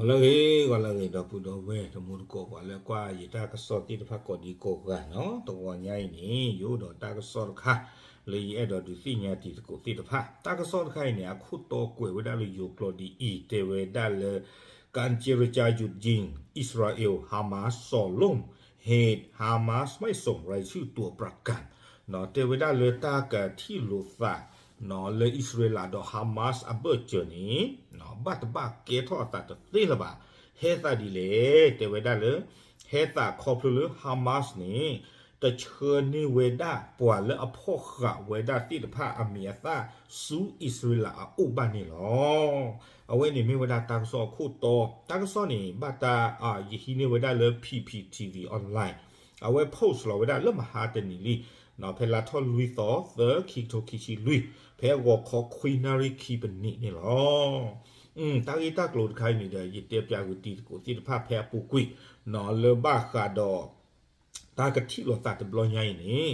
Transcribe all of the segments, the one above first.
ဂီၤလၢအဂ့ၤ ဂီၤလၢအဂ့ၤ ဒီပုၢ်ဒီဝဲၢ်တံၤသကိး ပှၤလၢကွၢ်ယတၢ်ကစီၣ်သ့ၣ်တဖၣ်ကိးဒံကိးဂၤနီၤ, တဂီၤညါအံၤန့ၣ် ယအိၣ်ဒီးတၢ်ကစီၣ်တခါ လၢယအဲၣ်ဒိးဒုးသ့ၣ်ညါတံၤသကိးသ့ၣ်တဖၣ်. တၢ်ကစီၣ်တခါအံၤန့ၣ် အခိၣ်တီကွဲးဝဲဒၣ်လၢယိၤကျိာ်ဒ်အံၤ, တဲဝဲဒၣ်လၢ การเจรจาหยุดยิง อิสราเอล ฮามาส สองลุม เหตุฮามาสไม่ส่งรายชื่อตัวประกัน တဲဝဲဒၣ်လၢတၢ်ကထံၣ်လိာ်သး လၢအံၣ်စရ့လးဒီး Hamas အဘၢၣ်စၢၤန့ၣ် ဘၣ်တဘၣ်ကဲထီၣ်အသးတသ့လၢၤဘၣ်. ဟဲသးဒ်လဲၣ်, တဲဝဲဒၣ်လၢ ဟဲသးခီဖျိလၢ Hamas န့ၣ် တဆှၢန့ၢ်ဝဲဒၣ်ပှၤလၢအဖီၣ်ဃာ်ဝဲဒၣ်သ့ၣ်တဖၣ်အမံၤအသၣ်ဆူအံၣ်စရ့လးအအိၣ်ဘၣ်န့ၣ်လီၤ. အဝဲန့ၣ်မ့ၢ်ဝဲဒၣ်တၢ်ကစီၣ်အခိၣ်တီ, တၢ်ကစီၣ်န့ၣ် ဘၣ်တၢ် ယဟံးန့ၢ်ဝဲဒၣ်လၢ P P T V Online အဝဲ post လီၤဝဲဒၣ်လၢမဟါတနံၤလံ, ဖဲလါထီၣ်လွံၢ်သီ သၢ ခံကထိခံဆံလွံၢ် ဖဲဂီၤခီခွံနၣ်ရံၣ်ခံပနံးန့ၣ်လီၤ. တၢ်ဂ့ၢ်တၢ်ကျိၤတခါအံၤန့ၣ်ဒီး ယတဲပၠးဂုာ်တံၤသကိးသ့ၣ်တဖၣ်ဖဲအပူၤကွံာ် လၢဘၣ်ဃးဒီး တၢ်ကထံၣ်လိာ်သးတဘျီညါအံၤန့ၣ်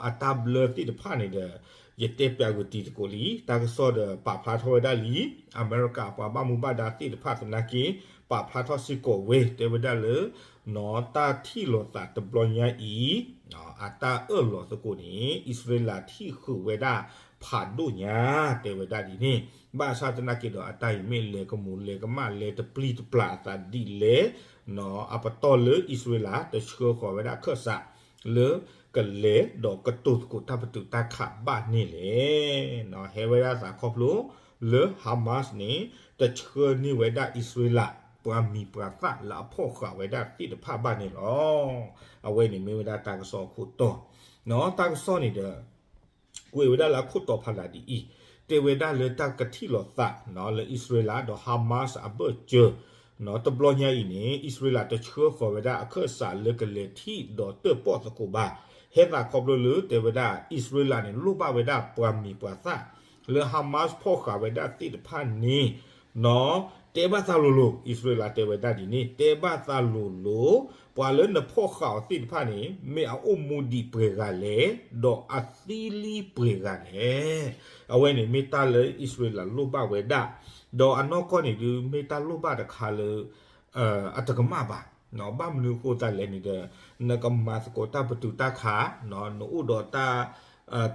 အတၢ်ဘျၢသ့ၣ်တဖၣ်န့ၣ်ဒီး ယတဲပၠးဂုာ်တံၤသကိးလံ, တၢ်ကစီၣ်ဒီးပာ်ဖျါထီၣ်ဝဲဒၣ်လံ, အမဲရကၤပှၤဘၣ်မူဘၣ်ဒါသ့ၣ်တဖၣ်သနာ်က့ ပာ်ဖျါထီၣ်စ့ၢ်ကီးဝဲ တဲဝဲဒၣ်လၢ တၢ်ထံၣ်လိာ်သးတဘျီညါအံၤ အတၢ်အၢၣ်လီၤသကိးန့ၣ် အံၣ်စရ့လးထံၣ်ဃုာ်ဝဲဒၣ်ဖးဒိၣ်ညါ တဲဝဲဒၣ်ဒ်န့ၣ်, ဘၣ်ဆၣ်သနာ်က့ဒီး အတၢ်အံၤမ့ၢ်လဲၤကမူၤလဲၤကမၣ် လဲၤတပျံၤတပျၢ်အသးဒ်လဲၣ်, အပတီၢ်လၢအံၣ်စရ့လးတဆှၢဃီၤဝဲဒၣ်အခၢၣ်စး လၢကလဲၤဒီးကတိၤသကိးတၢ်ပတုာ်တၢ်ခးဘၣ်န့ၣ်လဲၣ်. ဟဲဝဲဒၣ်သးခီဖျိလၢ Hamas န့ၣ် တဆှၢန့ၢ်ဝဲဒၣ်အံၣ်စရ့လး ပှၤမံၤပှၤသၣ်လၢအဖီၣ်ဃာ်ဝဲဒၣ်သ့ၣ်တဖၣ်ဘၣ်န့ၣ်လီၤ. အဝဲန့ၣ်မ့ၢ်ဝဲဒၣ်တၢ်ကစီၣ်အခိၣ်တီ, တၢ်ကစီၣ်န့ၣ်ဒီး ကွဲးဝဲဒၣ်လၢအခိၣ်တီဖးဒိၣ်ဒ်အံၤ, တဲဝဲဒၣ်လၢတၢ်ကထံၣ်လိာ်သး လၢအံၣ်စရ့လးဒီး Hamas အဘၢၣ်စၢၤ တဘျီညါအံၤန့ၣ် အံၣ်စရ့လးတဆှၢဃီၤဝဲဒၣ်အခၢၣ်စးလၢကလဲၤထံၣ်ဒီးတၢၣ်ပီၣ်သကိးဘၣ်, ဟဲသးခီဖျိလၢတဲဝဲဒၣ် အံၣ်စရ့လးန့ၣ် လိၣ်ဘၣ်ဝဲဒၣ်ပှၤမံၤပှၤသၣ် လၢ Hamas ဖီၣ်ဃာ်ဝဲဒၣ်သ့ၣ်တဖၣ်န့ၣ် တဲဘၣ်သးလိၤလိၤ, အံၣ်စရ့လးတဲဝဲဒၣ်ဒ်န့ၣ်, တဲဘၣ်သးလိၤလိၤ, ပှၤလၢနဖီၣ်ဃာ်အီၤသ့ၣ်တဖၣ်န့ၣ် မ့ၢ်အအိၣ်မူဒံးပှဲၤဂၤလဲၣ်, ဒီးအသံလံပှဲၤဂၤလဲၣ်. အဝဲန့ၣ်မ့ၢ်တၢ်လၢအံၣ်စရ့လးလိၣ်ဘၣ်ဝဲဒၣ်, ဒီးအနီၢ်ကီၢ်န့ၣ်ဒုး မ့ၢ်တၢ်လိၣ်ဘၣ်တခါလၢ အတကမၣ်ဘၣ်. ဘၣ်မနုၤအဃိသတးလဲၣ်န့ၣ်ဒီး နကမၤသကိးတၢ်ပတုာ်တၢ်ခး, နအိၣ်ဒီးတၢ်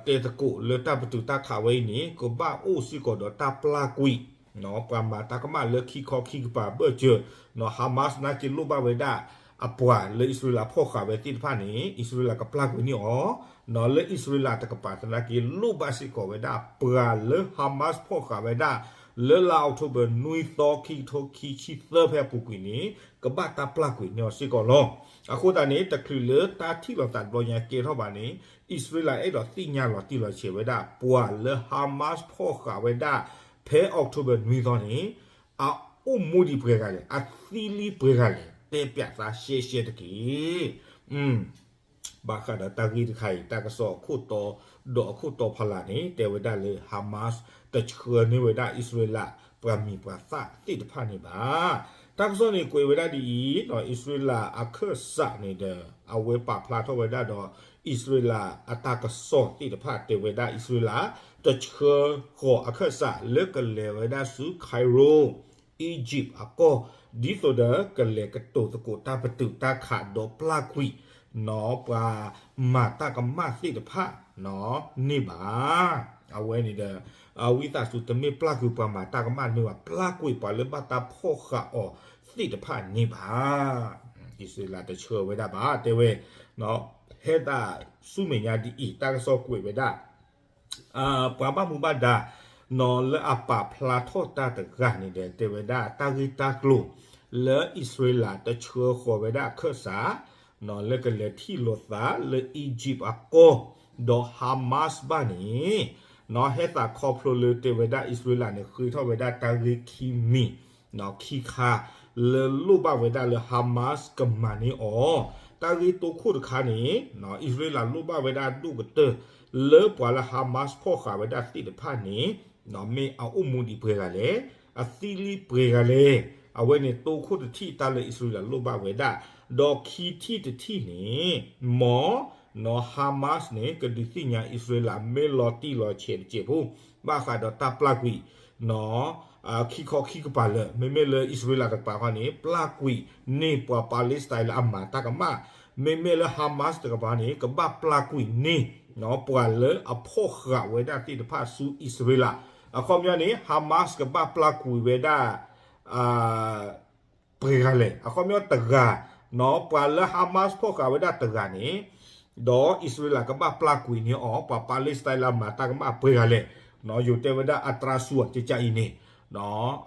တဲသကိးလၢတၢ်ပတုာ်တၢ်ခးဝဲအံၤန့ၣ် ကဘၣ်အိၣ်စ့ၢ်ကီးဒီးတၢ်ပျၢ်ကွံာ် ပှၤမၤတၢ်ကမၣ်လၢခံခီခံကပၤဘၢၣ်စၢၤ, Hamas သနာ်က့လိၣ်ဘၣ်ဝဲဒၣ်အပှၤလၢအံၣ်စရ့လးဖီၣ်ဃာ်ဝဲသ့ၣ်တဖၣ်န့ၣ် အံၣ်စရ့လးကပျၢ်ကွံာ်န့ၢ်အီၤ, လၢအံၣ်စရ့လးတကပၤသနာ်က့လိၣ်ဘၣ်စ့ၢ်ကီးဝဲဒၣ် ပှၤလၢ Hamas ဖီၣ်ဃာ်ဝဲဒၣ် လၢလါအီးကထိဘၢၣ် နွံသီ ခံကထိခံဆံသၢ ဖဲအပူၤကွံာ်န့ၣ် ကဘၣ်တၢ်ပျၢ်ကွံာ်န့ၢ်အီၤစ့ၢ်ကီးလီၤ. အဃိသတးန့ၣ် တချုးလၢတၢ်ထံၣ်လိာ်သးတဘျီညါကဲထီၣ်ဘၣ်န့ၣ် အံၣ်စရ့လးအဲၣ်ဒိးသ့ၣ်ညါလီၤတံၢ်လီၤဆဲးဝဲဒၣ် ပှၤလၢ Hamas ဖီၣ်ဃာ်ဝဲဒၣ် ဖဲအီးကထိဘၢၣ် နွံသီန့ၣ် အအိၣ်မူဒံးပှဲၤဂၤလဲၣ်, အသံလံပှဲၤဂၤလဲၣ်, တဲပၠးသးရှဲရှဲတက့ၢ်. ဘၣ်ဃးဒီးတၢ်ဂ့ၢ်တခါအံၤ တၢ်ကစီၣ်အခိၣ်တီ ဒီးအခိၣ်တီဖီလာ်န့ၣ် တဲဝဲဒၣ်လၢ Hamas တဆှၢန့ၢ်ဝဲဒၣ်အံၣ်စရ့လး ပှၤမံၤပှၤသၣ်သ့ၣ်တဖၣ်န့ၣ်ဘၣ်. တၢ်ကစီၣ်န့ၣ်ကွဲးဝဲဒၣ်ဒ်အံၤ, အံၣ်စရ့လးအခၢၣ်စးန့ၣ်ဒီး အဝဲပာ်ဖျါထီၣ်ဝဲဒၣ်ဒီး အံၣ်စရ့လးအတၢ်ကစီၣ်သ့ၣ်တဖၣ် တဲဝဲဒၣ်အံၣ်စရ့လး တဆှၢဃီၤအခၢၣ်စးလၢကလဲၤဝဲဒၣ်ဆူ Cairo Egypt အကီၢ် ဒ်သိးဒီးကလဲၤကတိၤသကိးတၢ်ပတုာ်တၢ်ခးဒီးပျၢ်ကွံာ် ပှၤမၤတၢ်ကမၣ်သ့ၣ်တဖၣ်န့ၣ်ဘၣ်. အဝဲန့ၣ်ဒီး ဝံသးစူၤတမ့ၢ်ပျၢ်ကွံာ်ပှၤမၤတၢ်ကမၣ်န့ၣ်ဘၣ်, ပျၢ်ကွံာ်ပှၤလၢဘၣ်တၢ်ဖီၣ်ဃာ်အီၤသ့ၣ်တဖၣ်န့ၣ်ဘၣ်. အံၣ်စရ့လးတဆှၢဝဲဒၣ်ဘၣ် တဲဝဲ, ဟဲသးဆူမဲာ်ညါဒ်အံၤ တၢ်ကစီၣ်ကွဲးဝဲဒၣ် ပှၤဘၣ်မူဘၣ်ဒါ လၢအပာ်ဖျါထီၣ်တၢ်တဂၤန့ၣ်ဒီး တဲဝဲဒၣ်တၢ်ဂ့ၢ်တၢ်ကျိၤ လၢအံၣ်စရ့လးတဆှၢဃီၤဝဲဒၣ်အခၢၣ်စး လၢကလဲၤထံၣ်လိာ်သးလၢ Egypt အကီၢ် ဒီး Hamas ဘၣ်န့ၣ် ဟဲသးခီဖျိလၢတဲဝဲဒၣ်အံၣ်စရ့လးန့ၣ် ဃ့ထီၣ်ဝဲဒၣ်တၢ်ဂ့ၢ်ခံမံၤ ခံခါ လၢလိၣ်ဘၣ်ဝဲဒၣ်လၢ Hamas ကမၤန့ၢ်အီၤ. တၢ်ဂ့ၢ်တိခိၣ်တခါန့ၣ် အံၣ်စရ့လးလိၣ်ဘၣ်ဝဲဒၣ်ဒိၣ်ကတၢၢ် လၢပှၤလၢ Hamas ဖီၣ်ဃာ်ဝဲဒၣ်သ့ၣ်တဖၣ်န့ၣ် မ့ၢ်အအိၣ်မူဒံးပှဲၤဂၤလဲၣ်, အသံလံပှဲၤဂၤလဲၣ်. အဝဲန့ၣ်တိခိၣ်တထံၣ်တၢ်လၢအံၣ်စရ့လးလိၣ်ဘၣ်ဝဲဒၣ်, ဒီးခံထံၣ်တထံၣ်န့ၣ် မ် Hamas န့ၣ် ကဒုးသ့ၣ်ညါအံၣ်စရ့လးမ့ၢ်လီၤတံၢ်လီၤဆဲးတစဲးဖိ ဘၣ်ဃးဒီးတၢ်ပျၢ်ကွံာ် ခံခီခံကပၤလၢာ်, မ့မ့ၢ်လၢအံၣ်စရ့လးတကပၤခီန့ၣ် ပျၢ်ကွံာ်န့ၢ်ပှၤ Palestine လၢအမၤတၢ်ကမၣ်, မ့မ့ၢ်လၢ Hamas တကပၤန့ၣ် ကဘၣ်ပျၢ်ကွံာ်န့ၢ် ပှၤလၢအဖီၣ်ဃာ်ဝဲဒၣ်သ့ၣ်တဖၣ်ဆူအံၣ်စရ့လး, အခီပညီန့ၣ် Hamas ကဘၣ်ပျၢ်ကွံာ်ဝဲဒၣ် ပှဲၤဂၤလဲၣ်, အခီပညီတဂၤ, ပှၤလၢ Hamas ဖီၣ်ဃာ်ဝဲဒၣ်တဂၤန့ၣ်, ဒီးအံၣ်စရ့လးကဘၣ်ပျၢ်ကွံာ်န့ၢ်အီၤ ပှၤ Palestine လၢအမၤတၢ်ကမၣ်ပှဲၤဂၤလဲၣ်, ယိၤတဲဝဲဒၣ် အတြါဆူအီၤ ကကါအံၤန့ၣ်,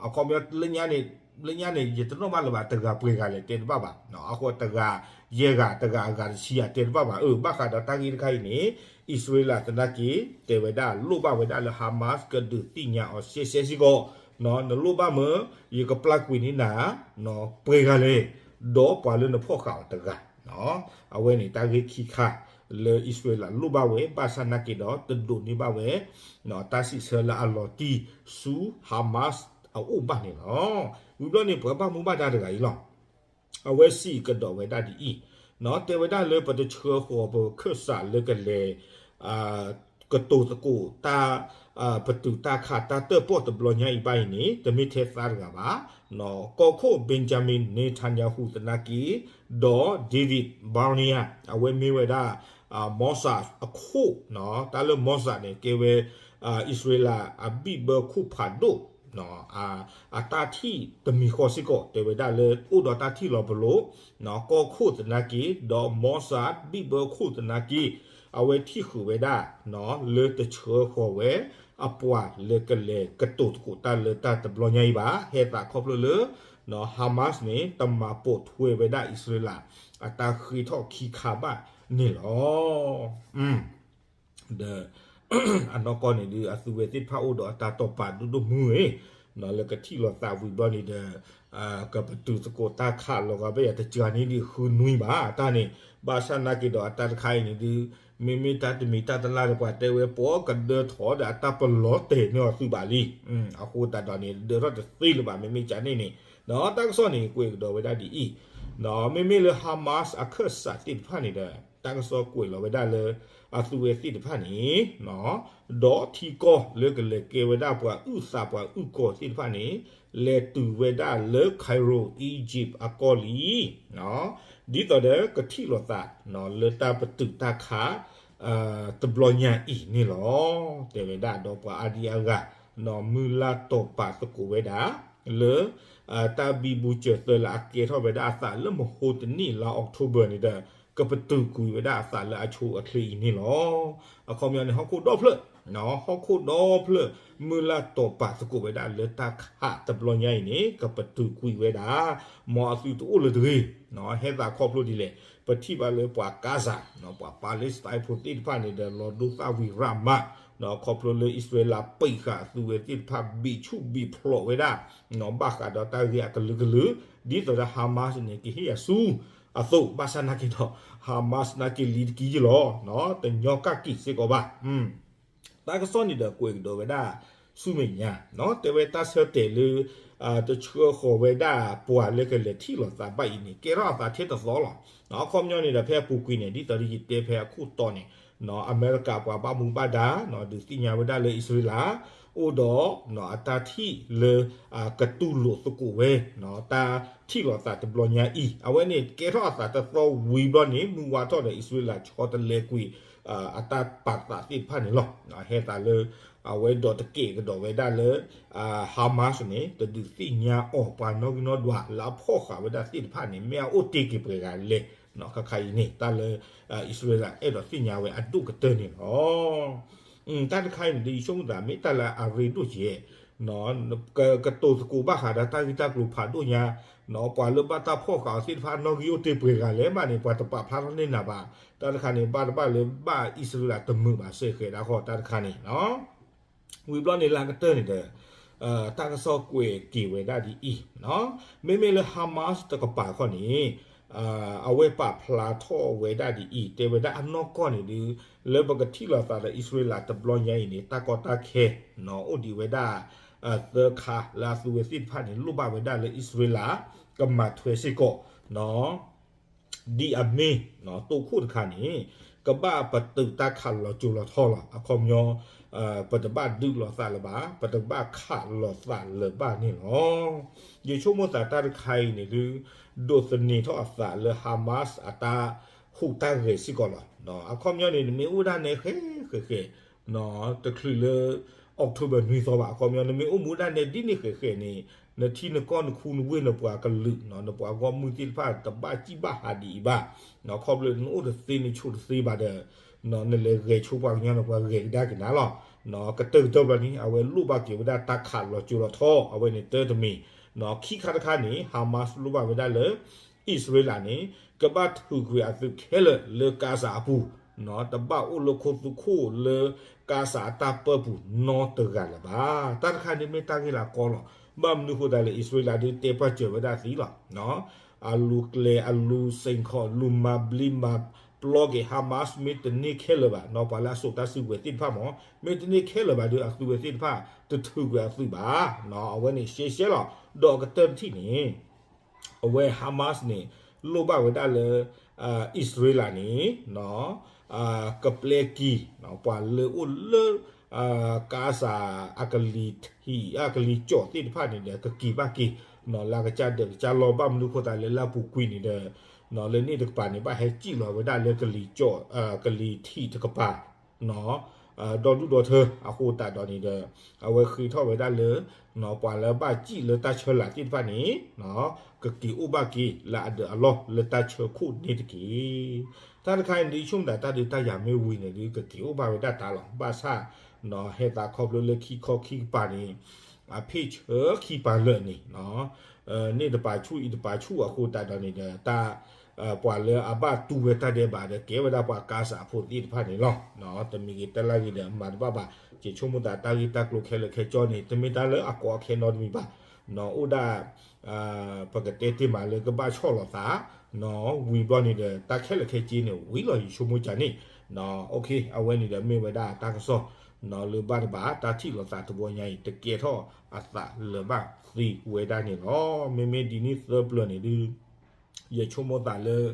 အခီပညီ လၢညါန့ၣ် ယတနီၣ်ဘၣ်လၢၤဘၣ် တဂၤပှဲၤဂၤလဲၣ်တဲတဘၣ်ဘၣ်, အဃိတဂၤယဲၢ်ဂၤ တဂၤအဂၤတဆံဂၤတဲတဘၣ်ဘၣ်, အၢ ဘၣ်ဃးဒီးတၢ်ဂ့ၢ်တခါအံၤန့ၣ် အံၣ်စရ့လးသနာ်က့ တဲဝဲဒၣ်လိၣ်ဘၣ်ဝဲဒၣ်လၢ Hamas ကဒုးသ့ၣ်ညါအီၤရှဲရှဲစ့ၢ်ကီး, နလိၣ်ဘၣ်မ့ၢ် ယကပျၢ်ကွံာ်န့ၢ်နၤ ပှဲၤဂၤလဲၣ်, ဒီးပှၤလၢနဖီၣ်ဃာ်အီၤတဂၤ, အဝဲန့ၣ်တၢ်ဂ့ၢ်ခံခါ လၢအံၣ်စရ့လးလိၣ်ဘၣ်ဝဲ ဘၣ်ဆၣ်နာ်က့ဒီး တဒိးန့ၢ်ဘၣ်ဝဲ တၢ်စံးဆၢလၢအလီၤတံၢ်ဆူ Hamas အအိၣ်ဘၣ်န့ၣ်လီၤ. ဝံၤဘျီန့ၣ် ပှၤဘၣ်မူဘၣ်ဒါတဂၤအံၤလီၤ. အဝဲစံးကဒီးဝဲဒၣ်ဒ်အံၤ, တဲဝဲဒၣ်လၢပတဆှၢဃီၤပခၢၣ်စးလၢကလဲၤ ကတိၤသကိးတၢ် ပတုာ်တၢ်ခးတၢ်တၢၣ်ပီၣ်တဘျီညါအံၤဘၣ်အံၤန့ၣ် တမ့ၢ်ထဲသးတဂၤဘၣ်. ကီၢ်ခိၣ် Benjamin Netanyahu သနာ်က့ ဒီး David Barnea အဝဲမ့ၢ်ဝဲဒၣ် Mossad အခိၣ်, တၢ်လၢ Mossad န့ၣ် ကဲဝဲ အံၣ်စရ့လးအဘံၣ်ဘၢခိၣ်ဖးဒိၣ် အတၢ်ထံၣ်တမံၤဃီစ့ၢ်ကီး တဲဝဲဒၣ်လၢအိၣ်ဒီးတၢ်ထံၣ်လီၤပလိာ် ကီၢ်ခိၣ်သနာ်က့ ဒီး Mossad ဘံၣ်ဘၢခိၣ်သနာ်က့ အဝဲထံၣ်ဃုာ်ဝဲဒၣ် လၢတဆှၢဃီၤဝဲ အပှၤလၢကလဲၤကတိၤသကိးတၢ်လၢတၢ်တဘျီညါအံၤဘၣ် ဟဲသးခီဖျိလၢ Hamas န့ၣ် တမၤပိာ်ထွဲဝဲဒၣ်အံၣ်စရ့လး အတၢ်ဃ့ထီၣ်ခံခါဘၣ်န့ၣ်လီၤ. ဒီး အနီၢ်ကီၢ်န့ၣ်ဒုး အသုဝဲသ့ၣ်တဖၣ်အိၣ်ဒီးအတၢ်တိာ်ပာ်ဒိၣ်ဒိၣ်မုၢ်ဂ့ၤ လၢကထံၣ်လိာ်သးဝံၤဘျီန့ၣ်ဒီး ကပတုာ်သကိးတၢ်ခးလီၤဂာ်ဘၣ်ယၤတစှၤန့ၣ်ဒုးဃုနွံဘၣ်တၢ်န့ၣ် ဘၣ်ဆၣ်နာ်က့ဒီးအတၢ်တခါအံၤန့ၣ်ဒုး မ့မ့ၢ်တၢ်တမံၤတၢ်တလါဒီးပှၤတဲဝဲပှၤကဒၢထီၣ်ဒီးအတၢ်ပလီၤတဲာ်န့ၢ်အီၤသုးဘၣ်လံ. အဃိသတးဒီးန့ၣ် ဒၢထီၣ်တသ့လၢၤဘၣ် မ့မ့ၢ်ကန့ၣ်န့ၣ် တၢ်ကစီၣ်န့ၣ် ကွဲးကဒီးဝဲဒၣ်ဒ်အံၤ, မ့မ့ၢ်လၢ Hamas အခၢၣ်စးသ့ၣ်တဖၣ်န့ၣ်ဒီး တၢ်ကစီၣ်ကွဲးလီၤဝဲဒၣ်လၢ အသုဝဲသ့ၣ်တဖၣ်န့ၣ် ဒီးထံကီၢ်လၢကလဲၤကဲဝဲဒၣ်ပှၤအုၣ်သးပှၤအုၣ်ကီၤသ့ၣ်တဖၣ်န့ၣ် လဲၤတုၤဝဲဒၣ်လၢ Cairo Egypt အကီၢ်လံ ဒ်သိးဒီးကထံၣ်လိာ်သး လၢတၢ်ပတုာ်တၢ်ခး တဘျီညါအံၤန့ၣ်လီၤ. တဲဝဲဒၣ်ဒီးပှၤအါဒံအါဂၤ မုၢ်လၢ်တီၢ်ပာ်သကိးဝဲဒၣ် လၢ တၢ်ဘံဘူစၢၤသၢလၢအကဲထီၣ်ဝဲဒၣ်အသးလၢမဟိတနံၣ်လါ October န့ၣ်ဒီး ကပတုာ်ကွံာ်ဝဲဒၣ်အသးလၢအဆိအချ့အံၤန့ၣ်လီၤ. အခီပညီန့ၣ် ဟီၣ်ခိၣ်ဒီဖျၢၣ် ဟီၣ်ခိၣ်ဒီဖျၢၣ် မုၢ်လၢ်တီၢ်ပာ်သကိးဝဲဒၣ်လၢတၢ်ခးတဘျီညါအံၤန့ၣ် ကပတုာ်ကွံာ်ဝဲဒၣ် မ်အသုတအိၣ်လၢၤတဂ့ၤ ဟဲသးခီဖျိဒ်လဲၣ် ပထံၣ်ဘၣ်လၢပှၤ Gaza ပှၤ Palestine ဖိသ့ၣ်တဖၣ်န့ၣ်ဒီး လီၤဒိသၣ်ဝံၤရးမး ခီဖျိလၢအံၣ်စရ့လးပံးဃာ်အသုဝဲသ့ၣ်တဖၣ် ဘံးဆူၣ်ဘံးဖျိးဝဲဒၣ် ဘၣ်ဃးဒီးတၢ်ဂ့ၢ်အကလုာ်ကလုာ် ဒ်သိးဒီး Hamas န့ၣ် ကဟ့ၣ်အဆူအသိး ဘၣ်ဆၣ်နာ်က့ဒီး Hamas နာ်က့လံတကံယ့ၢ်လီၤ တညီကၣ်က့ၤစ့ၢ်ကီးဘၣ် တၢ်ကစီၣ်န့ၣ်ဒီးကွဲးကဒီးဝဲဒၣ်ဆူမဲာ်ညါ တဲဝဲတၢ်ဆၢတဲာ်လၢ တဆှၢဃီၤဝဲဒၣ်ပှၤလၢကလဲၤထံၣ်လိာ်သးဘၣ်အံၤန့ၣ် ကဲထီၣ်အသးထဲတသီလီၤ. အခီပညီန့ၣ်ဒီး ဖဲအပူၤကွံာ်န့ၣ် ဒ်သိးဒီးယတဲဖဲအခိၣ်တီန့ၣ် အမဲရကၤပှၤဘၣ်မူဘၣ်ဒါ ဒုးသ့ၣ်ညါဝဲဒၣ်လၢအံၣ်စရ့လး အိၣ်ဒီး အတၢ်ထံၣ်လၢ ကတူၢ်လိာ်သကိးဝဲ တၢ်ထံၣ်လိာ်သးတဘျီညါအံၤ အဝဲန့ၣ်ကဲထီၣ်အသးတသီဝံၤဘျီန့ၣ် မုၢ်ဝါထီၣ်ဒီးအံၣ်စရ့လးဆီတလဲကွံာ် အတၢ်ပာ်သးသ့ၣ်တဖၣ်န့ၣ်လီၤ. ဟဲသးလၢ အဝဲဒီးတကဲးကဒီးဝဲဒၣ်လၢ Hamas န့ၣ် တဒုးသ့ၣ်ညါအီၤပှၤနီၣ်ဂံၢ်နီၣ်ဒွးလၢအဖီၣ်ဃာ်ဝဲဒၣ်သ့ၣ်တဖၣ်န့ၣ် မ့ၢ်အအိၣ်တ့ၢ်က့ၤပှဲၤဂၤလဲၣ် ခါခါအံၤန့ၣ် တၢ်လၢ အံၣ်စရ့လးအဲၣ်ဒိးသ့ၣ်ညါဝဲအဒိၣ်ကတၢၢ်န့ၣ်လီၤ. တၢ်တခါအံၤန့ၣ်ဒီး ယဆိကမိၣ်သး မ့ၢ်တၢ်လၢအရ့ဒိၣ်ကဲ ကတိၤသကိးဘၣ်ဃးဒီးတၢ်ဂ့ၢ်တၢ်ကျိၤဖးဒိၣ်ညါ ပှၤလၢဘၣ်တၢ်ဖီၣ်ဃာ်အီၤသ့ၣ်တဖၣ်နီၣ်ဂံၢ်အိၣ်တ့ၢ်ပှဲၤဂၤလဲၣ်ဘၣ်န့ၣ် ပှၤတပာ်ဖျါထီၣ်န့ၢ်နၤဘၣ်. တၢ်တခါန့ၣ် ဘၣ်တဘၣ်လၢဘၣ်အံၣ်စရ့လးတမုာ်ဘၣ်စဲဃဲးဒၣ်ဃီ တၢ်တခါန့ၣ် ဝံၤဘျီန့ၣ်လၢအကတၢၢ်န့ၣ်ဒီး တၢ်ကစီၣ်ကွဲးက့ၤဝဲဒၣ်ဒ်အံၤ, မ့မ့ၢ်လၢ Hamas တကပၤခီန့ၣ် အဝဲပာ်ဖျါထီၣ်ဝဲဒၣ်ဒ်အံၤ တဲဝဲဒၣ်အနီၢ်ကီၢ်န့ၣ်ဒုး လၢပကထံၣ်လိာ်သးဒီးအံၣ်စရ့လးတဘျီညါအံၤန့ၣ် တၢ်ကီတၢ်ခဲ အိၣ်ဒံးဝဲဒၣ် သၢခါလၢအသုဝဲသ့ၣ်တဖၣ်န့ၣ် လိၣ်ဘၣ်ဝဲဒၣ်လၢအံၣ်စရ့လး ကမၤထွဲစ့ၢ်ကီး ဒ်အမ့ၢ် တိခိၣ်တခါန့ၣ် ကဘၣ်ပတုာ်တၢ်ခးလီၤစိၤလီၤထီလီၤ. အခီပညီ ပတဘၣ်ဒုးလိာ်သးလၢၤဘၣ်, ပတဘၣ်ခးလိာ်သးလၢၤဘၣ်န့ၣ်လီၤ. ယဆိကမိၣ်သးတၢ်တခါအံၤန့ၣ်ဒုး ဒိးသန့ၤထီၣ်အသးလၢ Hamas အတၢ်ဟူးတၢ်ဂဲၤစ့ၢ်ကီးလီၤ. အခီပညီန့ၣ် နမ့ၢ်အိၣ်ဒၣ်နဲဃဲဃဲဃဲ တချုးလၢ October နွံသီဘၣ်, အခီပညီ နမ့ၢ်အိၣ်မူဒၣ်နဲဒ်န့ၣ်ဃဲဃဲန့ၣ် နထံနကီၢ်နခူနဝ့ၢ်နပှၤကလုာ် နပှၤဂီၢ်မုၢ်သ့ၣ်တဖၣ် တဘၣ်စံၣ်ဘၣ်ဟးဒ်အံၤဘၣ်. ခီဖျိနအိၣ်တသ့နဆိးတသ့ဘၣ်ဒီး နလဲၤဂဲၤဆိပှၤကညီ နပှၤဂဲၤကဒါက့ၤနၤလီၤ. ကတၢၢ်ကတၢၢ်ဘျီန့ၣ် အဝဲလိၣ်ဘၣ်က့ၤဝဲဒၣ်တၢ်ခးလီၤကၠိလီၤထီ အဝဲန့ၣ်တၢ်တမံၤ, ခံခါတခါန့ၣ် Hamas လိၣ်ဘၣ်ဝဲဒၣ်လၢ အံၣ်စရ့လးန့ၣ် ကဘၣ်ထုးကွံာ်အသုးခဲလၢာ်လၢကါစၤအပူၤ, တဘၣ်အိၣ်လၢခိသူခိၣ်လၢကါစၤအတၢ်ပၢပူၤနီတဂၤလၢၤဘၣ်. တၢ်တခါန့ၣ်မ့ၢ်တၢ်ဂ့ၢ်လၢအကီလီၤ. ဘၣ်မနုၤဃိသတးလဲၣ် အံၣ်စရ့လးဒုးတဲပာ်စၢၤဝဲဒၣ်သ့လီၤ. အလူၤကျဲ အလူၤစ့ၢ်ခီး လူၤမၤဘျံးမၤပျီက့ၤ Hamas မ့ၢ်တန့ၢ်ခဲလၢာ်ဘၣ်, ပှၤလၢအစိာ်တၢ်စုကဝဲၤသ့ၣ်တဖၣ်မ့ၢ် မ့ၢ်တန့ၢ်ခဲလၢာ်ဘၣ်ဒီး အသုးဝဲသ့ၣ်တဖၣ် တထုးကွံာ်အသုးဘၣ်. အဝဲန့ၣ်ရှဲရှဲလီၤ. ဒီးအကတၢၢ်တထံၣ်န့ၣ် အဝဲ Hamas န့ၣ် လိၣ်ဘၣ်ဝဲဒၣ်လၢ အံၣ်စရ့လးန့ၣ် ကပျဲက့ၤ ပှၤလၢအိၣ်လၢ ကါစၤ အကလံၤထံး အကလံၤကၠီၣ်သ့ၣ်တဖၣ်န့ၣ်ဒီး ကက့ၤဘၣ်က့ၤ လၢအကစၢ်ဒၢးကစၢ်လီၢ် ဘၣ်မနုၤဃိသတးလဲၣ် လၢအပူၤကွံာ်န့ၣ်ဒီး လၢန့ၣ်တကပၤန့ၣ် ဘၣ်ဟဲစံၣ်လီၤဝဲဒၣ်လၢကလံၤကၠီၣ် ကလံၤထံးတကပၤ ဒီဒူၣ်ဒီထၢ အဃိသတးဒီးန့ၣ်ဒီး အဝဲဃ့ထီၣ်ဝဲဒၣ်လၢ ပှၤလၢဘၣ်စံၣ်လၢတၢ်ဆၢလာ်သ့ၣ်တဖၣ်န့ၣ် ကက့ၤအိၣ်ဘၣ်က့ၤလၢအဒၢးအလီၢ်လၢတၢ်ဆၢခိၣ်န့ၣ်တက့ၢ်. တၢ်တခါအံၤဒ်ဆိကမိၣ်သး တၢ်ဒုးတၢ်ယၤမ့ၢ်ဝံၤန့ၣ်ဒုး ကက့ၤအိၣ်ဘၣ်ဝဲဒၣ်တၢ်လီၤ. ဘၣ်ဆၣ် ဟဲသးခီဖျိလၢခံခီခံကပၤန့ၣ် အဖ့ၣ်ဆၢခံပၤလၢာ်န့ၣ် န့ၣ်တပာ်ဆူၣ်အံၤတပာ်ဆူၣ်အဃိသတးဒီးန့ၣ်ဒီး တၢ် ပှၤလၢအဘၣ်တူၢ်ဝဲတၢ်ဒဲးဘးဒီး ကဲဝဲဒၣ်ပှၤကါစၤဖိသ့ၣ်တဖၣ်န့ၣ်လီၤ. တမံၤဂ့ၤတၢ်လၢဂ့ၤဒီး မၤတဘၣ်ဘၣ်. ယဆိကမိၣ်သးတၢ်ဂ့ၢ်တၢ်ကျိၤခဲလၢာ်ခဲဆ့န့ၣ် တမ့ၢ်တၢ်လၢအကီအခဲနီတမံၤဘၣ်. အိၣ်ဒၣ် ပကတဲတ့ၢ်မးလၢကဘၣ်ဆီၣ်လီၤသး ဝံၤဘျီန့ၣ်ဒီး တၢ်ခဲလၢာ်ခဲဆ့န့ၣ် ဝံၤလီၤ ယဆိကမိၣ်ကန့ၣ်. အဝဲန့ၣ်ဒီးမ့ၢ်ဝဲဒၣ်တၢ်ကစီၣ် လၢဘၣ်တဘၣ် တၢ်ထံၣ်လိာ်သးတဘျီညါအံၤ တကဲထီၣ်အသးလၢၤဘၣ်သ့ဝဲဒၣ်န့ၣ်လီၤ. မ့မ့ၢ်ဒ်န့ၣ်သၢပျၢၤန့ၣ်ဒုး ယဆိကမိၣ်သးလၢ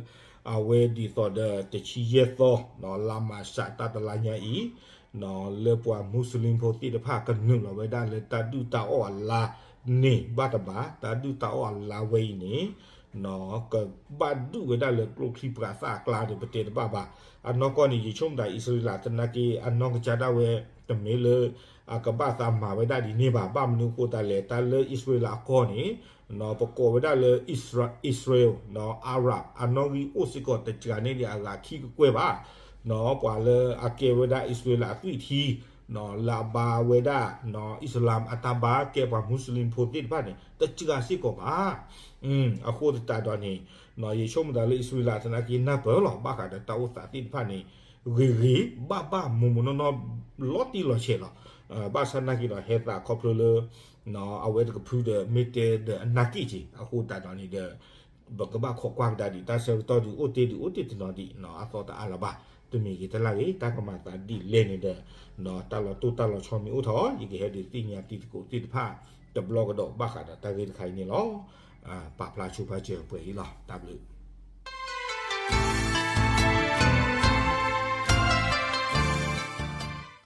အဝဲဒ်သိးဒီးတဆံယဲၢ်သီ လါမးရှးတၢ်တလါညါအံၤ လၢပှၤမူစလ့ၣ်ဖိသ့ၣ်တဖၣ်ကနုာ်လီၤဝဲဒၣ်လၢတၢ်ဒုၣ်တၢ်အီၣ်အလါန့ၣ် ဘၣ်တဘၣ် တၢ်ဒုၣ်တၢ်အီၣ်အလါဝဲအံၤန့ၣ် ကဘၣ်ဒုးဝဲဒၣ်လၢကျိချံမျိာ်သၣ်အကျါဒီး ပတဲတဘၣ်ဘၣ်. အနီၢ်ကီၢ်န့ၣ် ယဆိကမိၣ်သး အံၣ်စရ့လးသနာ်က့ အနီၢ်ကစၢ်ဒၣ်ဝဲ တမ့ၢ်လၢ အကဘၣ်သးမၤဝဲဒၣ်ဒ်န့ၣ်ဘၣ်. ဘၣ်မနုၤအဃိသတးလဲၣ် တၢ်လၢအံၣ်စရ့လးအကီၢ်န့ၣ် ပကိးဝဲဒၣ်လၢ အံၣ်စရ့လး Arab အနီၣ်ဂံၢ်အိၣ်စ့ၢ်ကီးတစှၤန့ၢ်ဒံးအဂၤခံကကွဲၢ်ဘၣ်. ပှၤလၢအကဲဝဲဒၣ်အံၣ်စရ့လးအသွံၣ်ထံ လၢအဘါဝဲဒၣ် အံၣ်စလၣ်အတၢ်ဘါ ကဲပှၤမူစလ့ၣ်ဖိသ့ၣ်တဖၣ်န့ၣ် တစှၤစ့ၢ်ကီးဘၣ်. အဃိသတးဒီးန့ၣ် ယဆိကမိၣ်သးလၢအံၣ်စရ့လးသနာ်က့ နၢ်ပၢၢ်လီၤ ဘၣ်ဃးဒီးတၢ်အိၣ်သးသ့ၣ်တဖၣ်န့ၣ် ဂ့ၤဂ့ၤဘၣ်ဘၣ် မိၢ်မိၢ်နီၢ်နီၢ် လီၤတံၢ်လီၤဆဲးလီၤ. ဘၣ်ဆၣ်သနာ်က့ဒီး ဟဲသးခီဖျိလၢ အဝဲတကဖုဒီးမ့ၢ်တဲဒီးအနၢ်က့ၣ်က့ၤ အဃိသတးဒီးန့ၣ်ဒီး ပကဘၣ်ခိးကွၢ်ကဒါဒံး တၢ်ဆၢကတီၢ်ဒုးအိၣ်တ့ၢ်ဒုးအိၣ်တ့ၢ်တနီၤဒံး အသီတအါလၢၤဘၣ်. တမံၤဂ့ၤတၢ်လၢဂ့ၤ တၢ်ကမၤသးဒ်လဲၣ်န့ၣ်ဒီး တၢ်လီၤတိၢ်တၢ်လီၤဆီမ့ၢ်အိၣ်ထီၣ် ယကဟဲဒုးသ့ၣ်ညါတံၤသကိးသ့ၣ်တဖၣ် တဘျီကဒီးဘၣ်ဃးဒီးတၢ်ဂ့ၢ်တခါအံၤန့ၣ်လီၤ. ပာ်ဖျါဆိပာ်စၢၤပှဲၤအံၤလီၤ. တၢ်ဘျုး